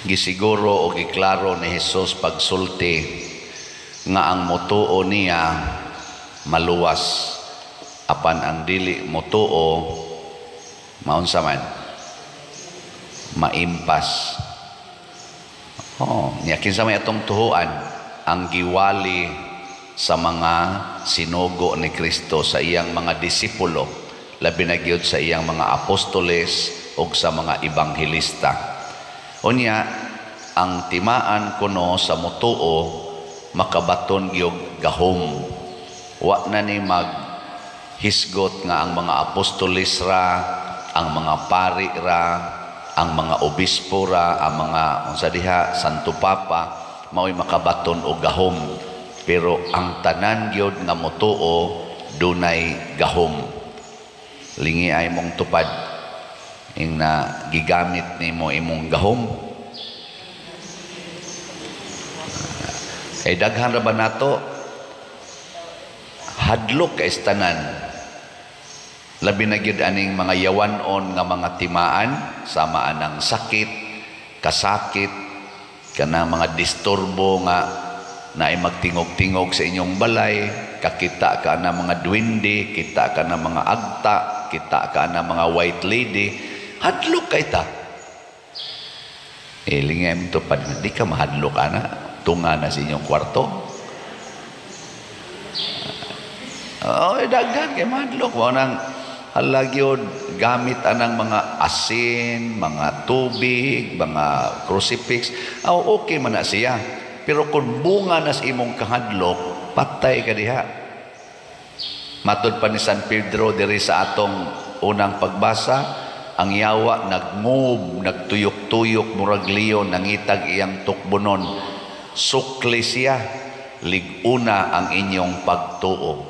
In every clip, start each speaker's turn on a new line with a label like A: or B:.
A: Gisiguro o giklaro ni Hesus pagsulti nga ang motuo niya maluwas, apan ang dili motuo maunsa man, maimpas. Oh, nya kinsa may atong tuhuan? Ang giwali sa mga sinugo ni Kristo, sa iyang mga disipulo, labi na gyud sa iyang mga apostoles ug sa mga ebanghelista. Unya ang timaan kuno sa mutuo makabaton gyud gahom. Wa na ni mag hisgot nga ang mga apostoles ra, ang mga pari ra, ang mga obispo ra, ang mga unsa diha, Santo Papa mao'y makabaton og gahom. Pero ang tanan gyud nga mutuo dunay gahom. Lingi ay mong tupad ing na gigamit nimo imong gahom. Kay daghan ra ba nato hadlok kay tanan, labi na gyud aning mga yawan-on nga mga timaan sama anang sakit, kasakit, kanang mga disturbo nga naay magtingog-tingog sa inyong balay, kakita ka na mga duwende, kita ka na mga agta, kita ka na mga white lady, hadlok kay ta. Eh, lingay mo tupad, di ka mahadlok ana, tunga na sa inyong kwarto. Oh, daghan kay mahadlok. Wa nang hala gyud gamit anang mga asin, mga tubig, mga crucifix. Oh, okay man na siya. Pero kung bunga nas imong kahadlok, patay ka diha. Matud pa ni San Pedro diri sa atong unang pagbasa, ang yawa nagmove, nagtuyok-tuyok murag leon, nangitag iyang tukbonon. Sukli siya, liguna ang inyong pagtuo.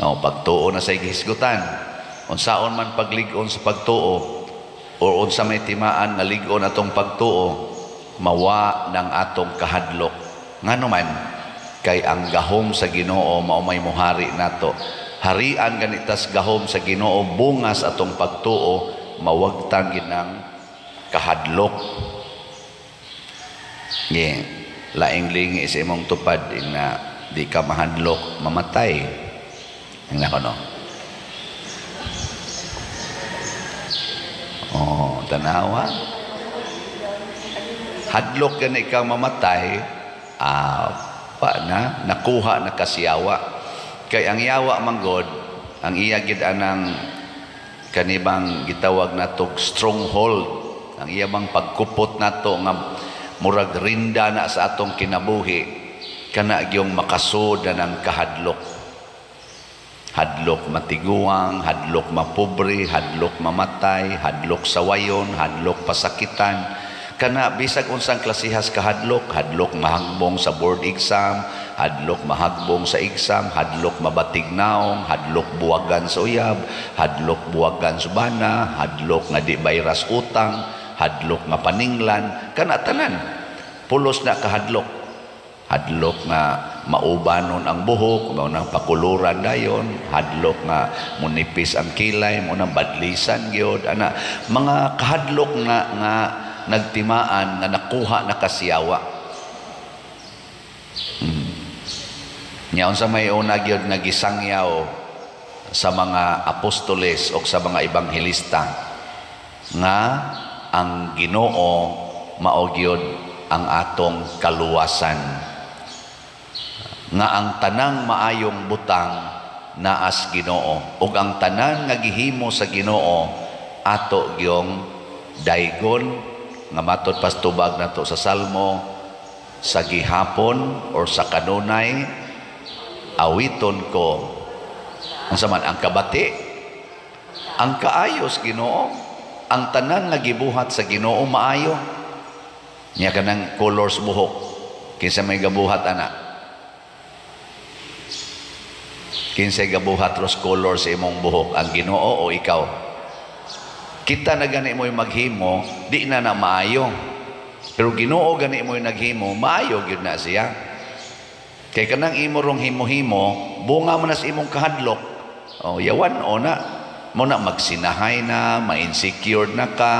A: No, pagtuo na sa gihisgutan. Unsaon man paglig-on sa pagtuo o unsa may timaan nga lig-on atong pagtuo, mawa ng atong kahadlok. Ngano man, kay ang gahom sa Ginoo mao may muhari nato. Harian ganitas gahom sa Ginoo, bungas atong pagtuo, mawagtang ginang kahadlok. Yeah. Laing lingi sa imong tupad na di ka mahadlok mamatay. Ang nako no. Oh, tanawa. Hadlok ka na ikaw mamatay, pa na, nakuha na kasiyawa. Kay ang yawa manggod, ang iya gid anang kanibang gitawag natog stronghold, ang iya bang pagkupot nato nga murag rinda na sa atong kinabuhi, kana gyung makasud na ng kahadlok. Hadlok matiguang, hadlok mapobre, hadlok mamatay, hadlok sawayon, hadlok pasakitan. Kana bisag unsang klasihas kahadlok, hadlok mahagbong sa board exam, hadlok mahagbong sa exam, hadlok mabatig naong, hadlok buwagan sa uyab, hadlok buwagan sa bana, hadlok nga di bayras utang, hadlok nga paninglan, kana tanan pulos na kahadlok. Hadlok nga maubanon ang buhok, mao nang pakuluran dayon, hadlok nga munipis ang kilay, mao nang badlisan gyud ana, mga kahadlok nga nga nagtimaan nga nakuha na kasiyawa. Nya unsa may una gyud nga gisangyaw sa mga apostoles o sa mga ebanghelista nga ang Ginoo mao gyud ang atong kaluwasan, nga ang tanang maayong butang naas Ginoo ug ang tanan nga gihimo sa Ginoo ato gyong daygon. Nga matod pastubag nato sa Salmo, sa gihapon or sa kanunay awiton ko unsa man ang kabati, ang kaayos Ginoo. Ang tanan nga gibuhat sa Ginoo maayo. Nya kanang colors buhok, kinsa may gabuhat ana? Kinsay gabuhat ros color sa imong buhok, ang Ginoo o ikaw? Kita na gani mo'y maghimo, di na na maayo. Pero Ginoo gani mo'y naghimo, maayo gyud na siya. Kay kanang imo rong himo-himo, bunga man na sa imong kahadlok. O yawan o na, mo na magsinahay na, ma-insecure na ka,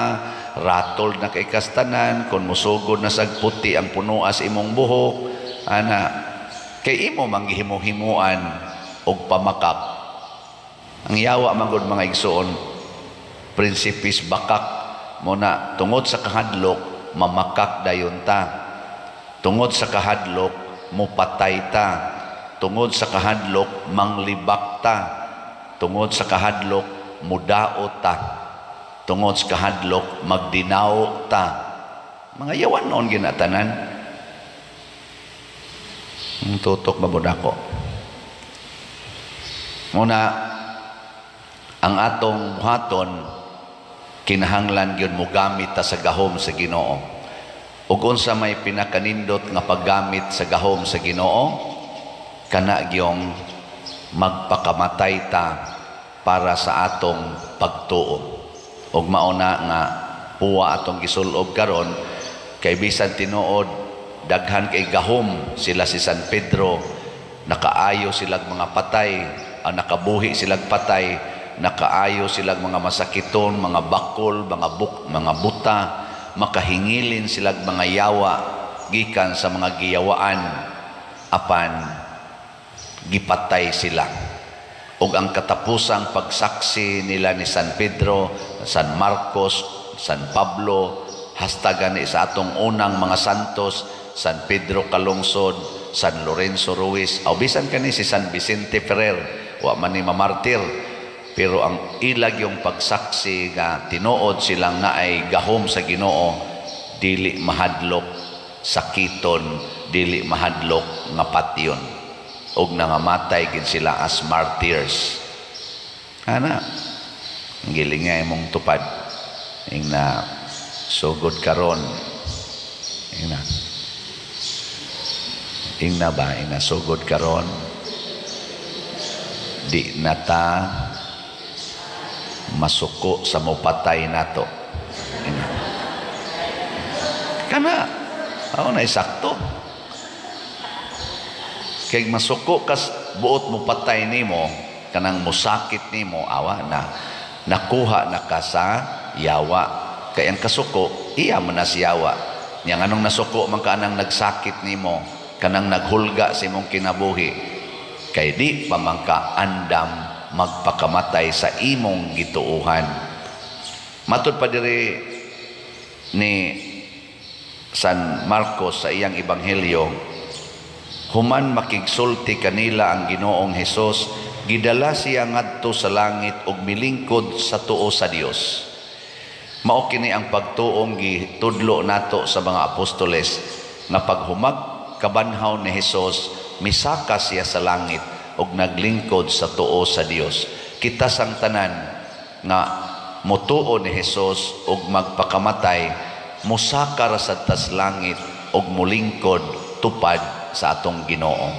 A: ratol na kay kastanan, kung musugod na sag puti ang punuas imong buhok, ana, kay imo manggihimo-himuan og pamakak. Ang yawa manggod, mga igsoon, prinsipis bakak mo na. Tungod sa kahadlok, mamakak dayon ta. Tungod sa kahadlok, mupatay ta. Tungod sa kahadlok, manglibak ta. Tungod sa kahadlok, mudaot ta. Tungod sa kahadlok, magdinaw ta. Mga yawan noon ginatanan. Ang tutok mabud ako. Muna, ang atong buhaton, kinahanglan gyud mogamit ta sa gahom sa Ginoo. Ug unsa may pinakanindot nga paggamit sa gahom sa Ginoo? Kana gyong magpakamatay ta para sa atong pagtuo. Ug mao na nga puwa atong gisulob karon, kay bisan tinuod daghan kay gahom sila si San Pedro, nakaayo silag mga patay, ang nakabuhi silag patay, nakaayo silag mga masakiton, mga bakol, mga buk, mga buta, makahingilin silag mga yawa gikan sa mga giyawaan, apan gipatay sila. Ug ang katapusang pagsaksi nila ni San Pedro, San Marcos, San Pablo, hasta gani sa atong unang mga santos, San Pedro Calungsod, San Lorenzo Ruiz, aw bisan kani si San Vicente Ferrer, wa man ni mamartir, pero ang ilag yung pagsaksi nga tinuod silang naay gahom sa Ginoo, dili mahadlok sakiton, dili mahadlok nga patyon, og nangamatay gid sila as martyrs. Ana, ang giling nga imong tupad ing na sugod karon, ing na, ing na ba, ing na sugod karon, di na ta masuko sa mopatay nato. Ing na. Kana ako na sakto kay masuko kas buot mo patay nimo, kanang musakit nimo, awa na, nakuha na ka sa yawa, kay ang kasuko iya man na si yawa nya. Anong nasuko man ka anang nagsakit nimo, kanang naghulga sa imong kinabuhi, kay di pa man ka andam magpakamatay sa imong gituohan. Matud pa diri ni San Marcos sa iyang ebanghelyo, human makigsulti kanila ang Ginoong Hesus, gidala siya ngadto sa langit ug milingkod sa tuo sa Dios. Mao kini ang pagtuong gitudlo nato sa mga apostoles, nga paghumag kabanhaw ni Hesus, misaka siya sa langit ug naglingkod sa tuo sa Dios. Kita sang tanan nga motuo ni Hesus ug magpakamatay, mosaka ra sad tas langit ug molingkod tupad sa atong Ginoo.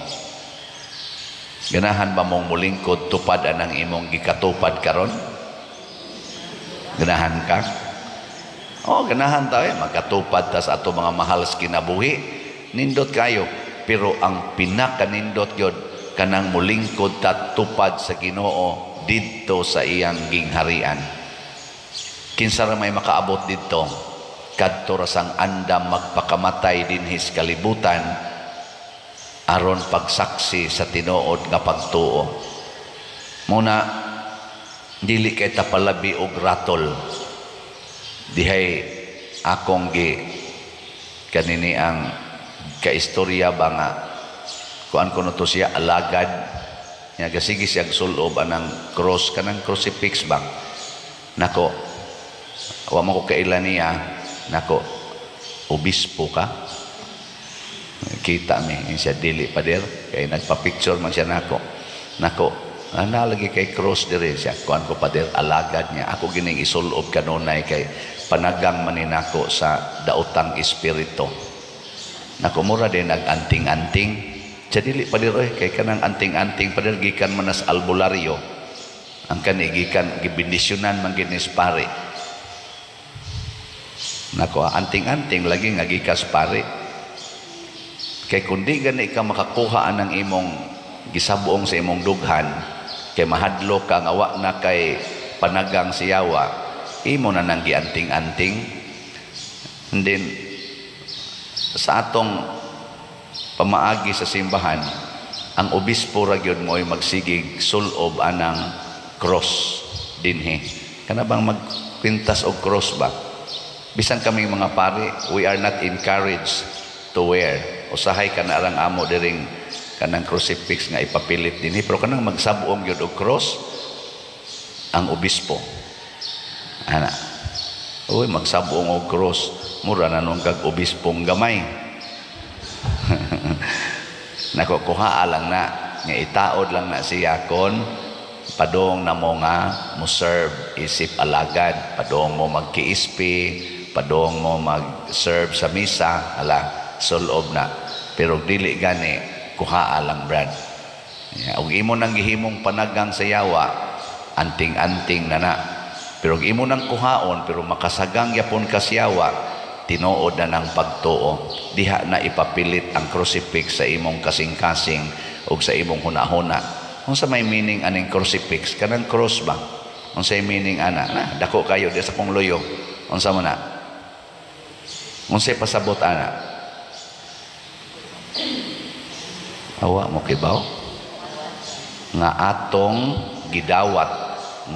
A: Ganahan ba mong molingkod tupad anang imong gikatupad karon? Ganahan ka? Oh, ganahan tayo magkatupad ta sa ato mga mahal sa kinabuhi. Nindot kayo, pero ang pinakanindot gyud kanang molingkod ta tupad sa Ginoo didto sa iyang gingharian. Kinsa ra may makaabot didto? Kadto ra sang andam magpakamatay dinhi sa kalibutan aron pagsaksi sa tinuod nga pagtuo. Muna dili kay ta palabi og ratol. Dihay akong gi kanini ang kaistorya ba nga kuan kuno to siya, alagad nya, gasige siya sulob anang cross, kanang crucifix ba. Nako, wa mo ko kaila niya. Nako, "Obispo ka?" Kita mi siya, "Dili, pader," kay nagpa-picture man siya nako. Nako, "Ana lagi kay cross dire." Siya, "Kuan ko, pader, alagad niya. Ako gining isulob kanunay kay panagang maninako sa daotang espiritu." Nako, mura din nag-anting-anting siya. "Dili, pader, oy, kay kanang anting-anting, pader, gikan man nas albularyo. Ang kani gikan gibendisyonan man gid ni pare." Nako, anting-anting lagi nga gikas pare. Kay kung di gani ka makakuha anang imong gisabuong sa imong dughan, kay mahadlok ka nga wa na kay panagang siyawa, imo na nang gianting-anting. And then, sa atong pamaagi sa simbahan, ang obispo ra gyud mo'y magsigig sulob anang cross dinhi. Kana bang magpintas og cross ba? Bisan kaming mga pari, we are not encouraged to wear. Usahay kana rang amo diring kanang crucifix nga ipapilit dinhi, pero kanang magsab-ong gyud og cross ang obispo. Ana. Uy, magsab-ong og cross, mura na nung kag obispong gamay. Nako, kuha lang na nga itaod lang na siya kon padong na mo nga mo serve isip alagad, padong mo magkiispi, padong mo mag-serve sa misa, ala sulob na. Pero dili gani, kuha lang, brad. Yeah, ug imo nang gihimong panagang sa yawa, anting-anting na na. Pero ug imo nang kuhaon pero makasagang yapon ka sa yawa, tinuod na ng pagtuo. Diha na ipapilit ang crucifix sa imong kasing-kasing ug sa imong hunahuna. Unsa may meaning aning crucifix? Kanang cross ba? Unsa meaning ana? Na, dako kayo di sa kong luyo. Unsa man na? Unsay pasabot ana? Awa mo kibaw nga atong gidawat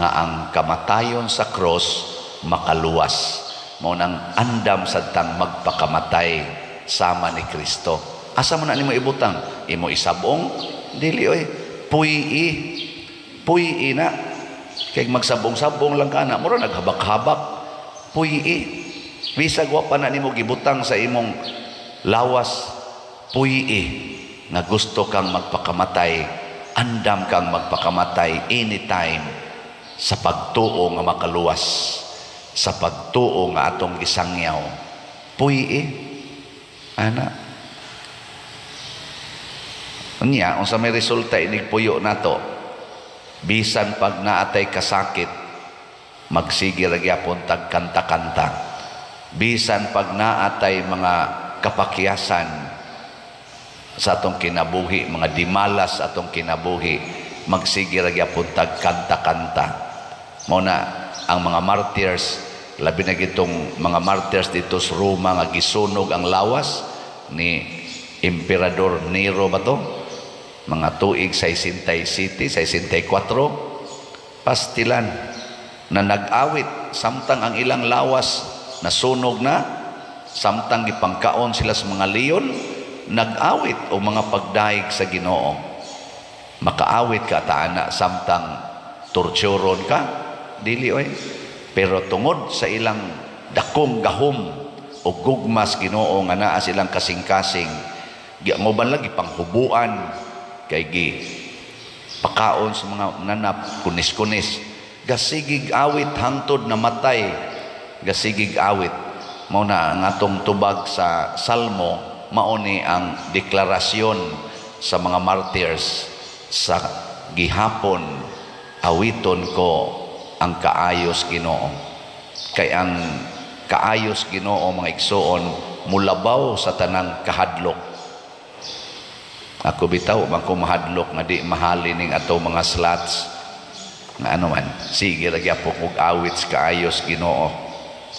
A: nga ang kamatayon sa cross makaluwas. Mao nang andam sadtang magpakamatay sama ni Kristo. Asa mo na nimo ibutang? Imo isabong? Dili oy. Puy-i. Puy-i na. Kay magsabong-sabong lang ka na, mura naghabak-habak. Puy-i. Bisag wa pa na nimo gibutang sa imong lawas, puy-i nga gusto kang magpakamatay, andam kang magpakamatay anytime sa pagtuo nga makaluwas, sa pagtuo nga atong gisangyaw. Puy-i. Ana. Unya, unsa may resulta inig puyo nato? Bisan pag naatay kasakit, magsige ra gyapon tag kanta-kanta. Bisan pag naatay mga kapakyasan sa atong kinabuhi, mga dimalas sa atong kinabuhi, magsige ra gyapon tag kanta-kanta. Mao na ang mga martyrs, labi na gitong mga martyrs dito sa Roma nga gisunog ang lawas ni Emperador Nero ba to? Mga tuig 67, 64, pastilan na nag-awit samtang ang ilang lawas nasunog na, samtang gipangkaon sila sa mga leon, nag-awit o mga pagdaig sa Ginoo. Makaawit ka taana samtang torturon ka, dili oy. Pero tungod sa ilang dakong gahom o gugmas Ginoo nga naa silang kasing-kasing, gianguban lagi panghubuan kay gi pakaon sa mga nanap, kunis-kunis, gasigig awit hangtod namatay, gasigig awit. Mao na ang atong tubag sa Salmo, mao ni ang deklarasyon sa mga martyrs sa gihapon, awiton ko ang kaayos Ginoo. Kay ang kaayos Ginoo, mga igsuon, mulabaw sa tanang kahadlok. Ako bitaw man ko mahadlok nga di mahali ning ato mga slots nga ano man, sige ra gyapon og awit sa kaayos Ginoo.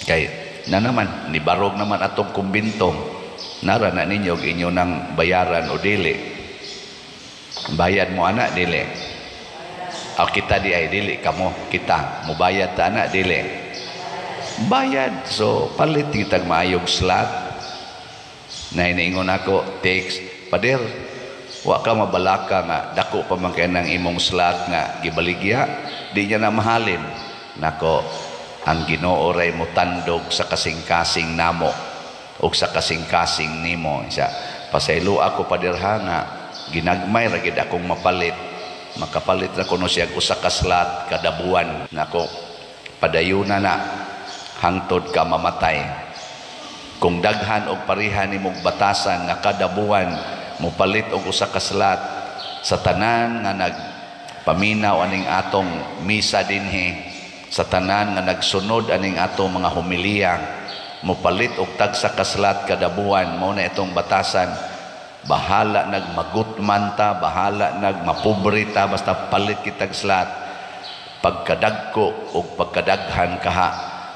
A: Kay na naman nibarog naman atong kumbinto, nara na ninyo og inyo nang bayaran o dili. Bayad mo ana dili. O kita di ay dili kamo kita mubayad ta ana dili. Bayad. So palit kitag maayog slot. Na iniingon ako text, "Pader, wa ka mabalaka nga dako pa man kay nang imong slot nga gibaligya, di niya na mahalin." Nako, ang Ginoo ray motandog sa kasing-kasing namo ug sa kasing-kasing nimo. Isa, pasaylo ako, pader ha, nga ginagmay ra gid akong mapalit. Makapalit ra kuno siya usa ka slot kada buwan. Nako, padayuna na hangtod ka mamatay. Kung daghan og pareha nimog batasan nga kada buwan mopalit og usa ka slot sa tanan nga nagpaminaw aning atong misa dinhi, sa tanan nga nagsunod aning atong mga homilya, mopalit og tagsa ka slot kada buwan, mao na itong batasan. Bahala nagmagutman ta, bahala nagmapobre ta, basta palit kitag slot. Pagkadagko og pagkadaghan kaha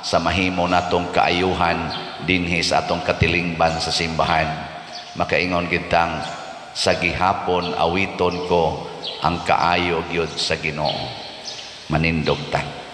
A: sa mahimo natong kaayuhan dinhi sa atong katilingban sa simbahan. Makaingon kitang sa gihapon awiton ko ang kaayo gyud sa Ginoo. Manindog ta.